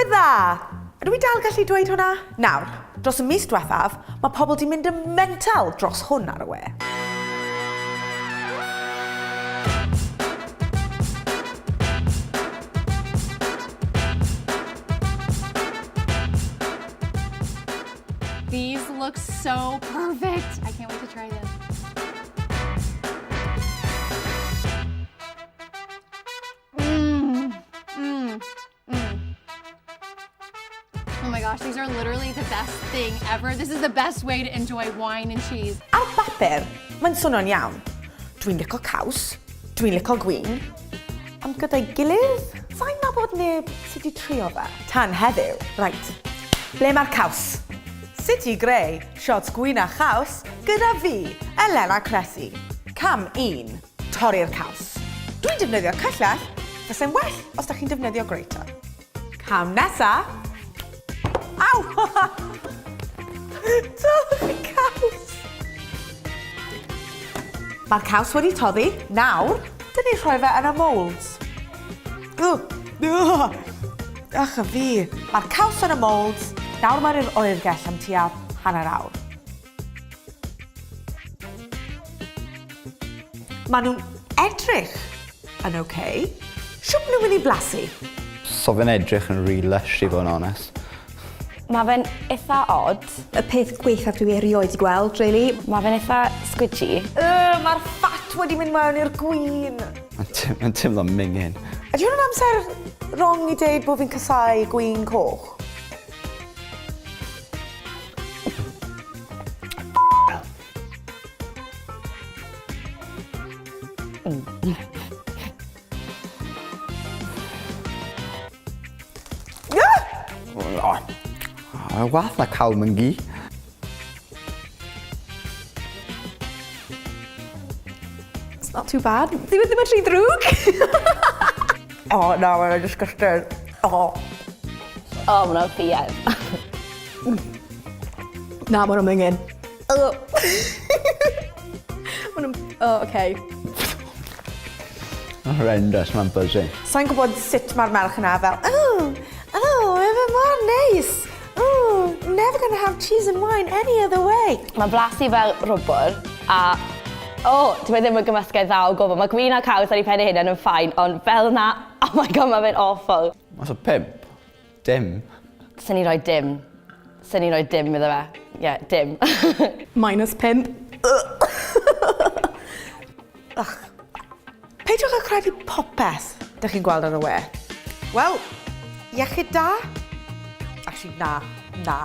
Newydd dda! Ydw i dal gallu dweud hwnna? Nawr, dros y mis diwethaf, mae pobl 'di mynd yn mental dros hwn ar y we. These look so perfect. I can't wait to try them. Mmm, mmm, mmm. Oh my gosh, these are literally the best thing ever. This is the best way to enjoy wine and cheese. Ar bapur, mae'n swnio'n iawn. Dwi'n lico caws, dwi'n lico gwin, ond gyda'i gilydd, sa'n nabod neb sydd wedi trio fe. Tan heddiw. Reit, ble mae'r caws? Sut i greu shots gwin a chaws gyda fi, Elena Cressy. Cam 1. Torri'r caws. Dwi'n defnyddio cyllell, fasai'n well os da chi'n defnyddio grater. Cam nesa. Aw! Torri caws! Mae'r caws wedi toddi. Nawr, dyn ni'n rhoi fe yn y moulds. Ych a fi. Mae'r caws yn y moulds. Nawr mae'n i'r oergell am tua hanner awr. Maen nhw'n edrych yn ok. Shwt maen nhw'n mynd i blasu? So fe'n edrych yn rhy lush i fod yn onest. Mae fe'n itha od. Y peth gwaethaf dwi erioed 'di gweld, really. Mae fe'n itha squidgy. Ugh, mae'r ffat wedi mynd mewn i'r gwin. Mae'n ma teimlo mingin. Ydy hwn yn amser wrong i deud bod fi'n casáu gwin coch? O, wath na cael myngi. It's not too bad. Ddim yn ddim yn rhy ddrwg. O, na, mae'n disgusting. O. O, ma' hwnna'n ffiaidd. Na, ma' hwnna'n mingin. Ma' nhw'n... O, oce. Horrendous, mae'n buzzing. Sa'n gwybod sut mae'r merch yna fel, oh, oh, mae fe mor neis. Oh, never gonna have cheese and wine any other way. Mae'n blasu fel rwbwr a o, dyw e ddim yn gymysgedd dda o gwbl. Mae gwin a caws ar ei phen ei hunan yn fine, ond fel 'na, oh my god, mae fe'n awful. Mas o pump, dim. Swn i'n rhoi dim. Swn i'n rhoi dim iddo fe. Ie, dim. Minus pump. Ych. Peidiwch â credu popeth dych chi'n gweld ar y we. Wel, iechyd da? Actually, na, na.